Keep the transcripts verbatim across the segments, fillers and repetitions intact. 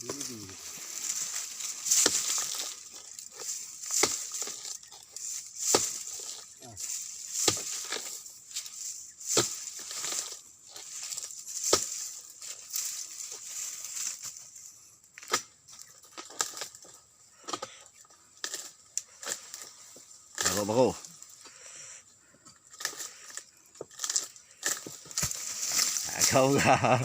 Baru, baru. Kau lah.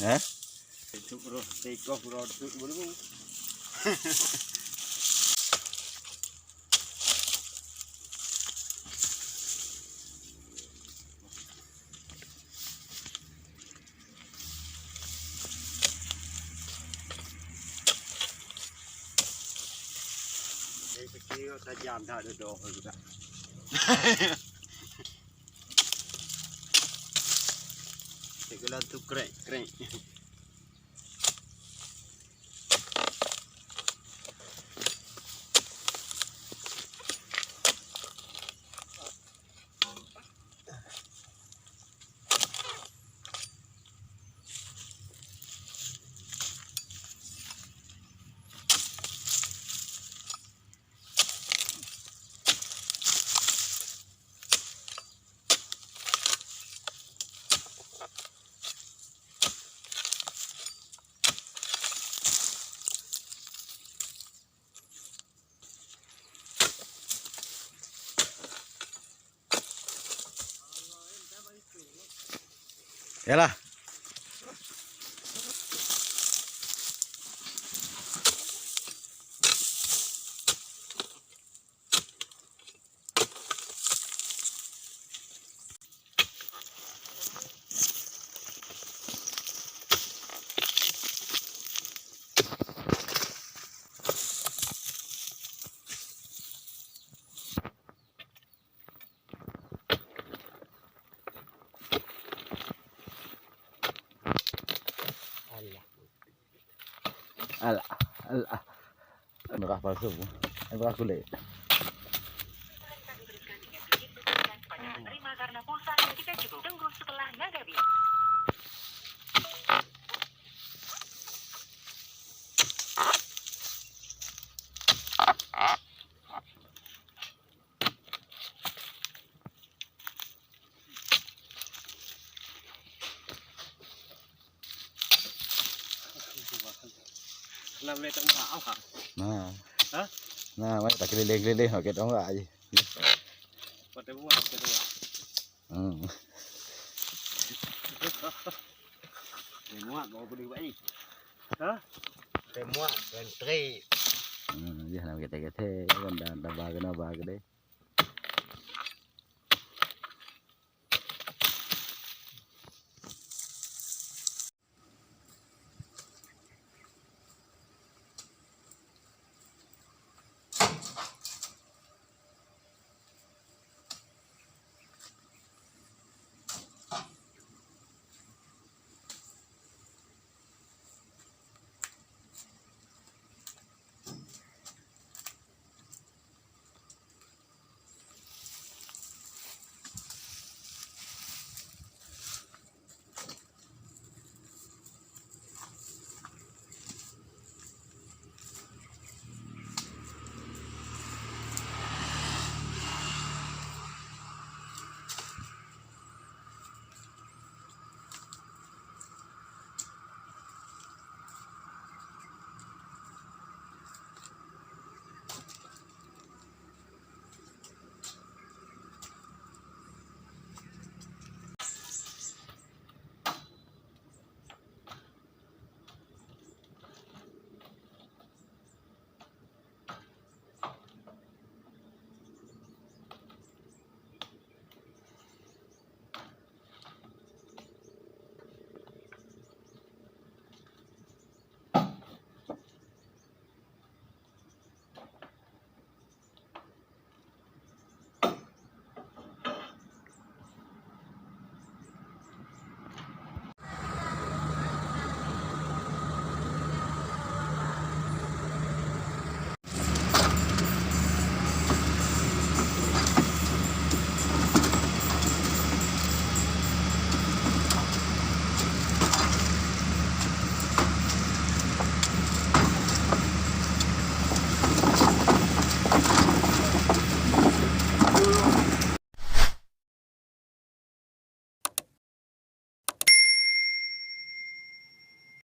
Hah? Saya pikir tajam dah ada doh juga. Saya kena tu krek, krek. Yalah. Alah. Alah, alah. Merah palsu. Merah kulit. Terima karena pulsa yang kita cukup. Tunggu setelah nada bip. Kenapa boleh tak buka? Awak? Nah. Hah? Nah, mari tak keliling-keliling, pakai tongkat je. Pakai buah, pakai buah. Hmm. Dia muat bawa boleh buat ni. Hah? Dia muat, dan trip. Hmm, dia nak kata-kata, kan dah, dah bahagian apa ke dia?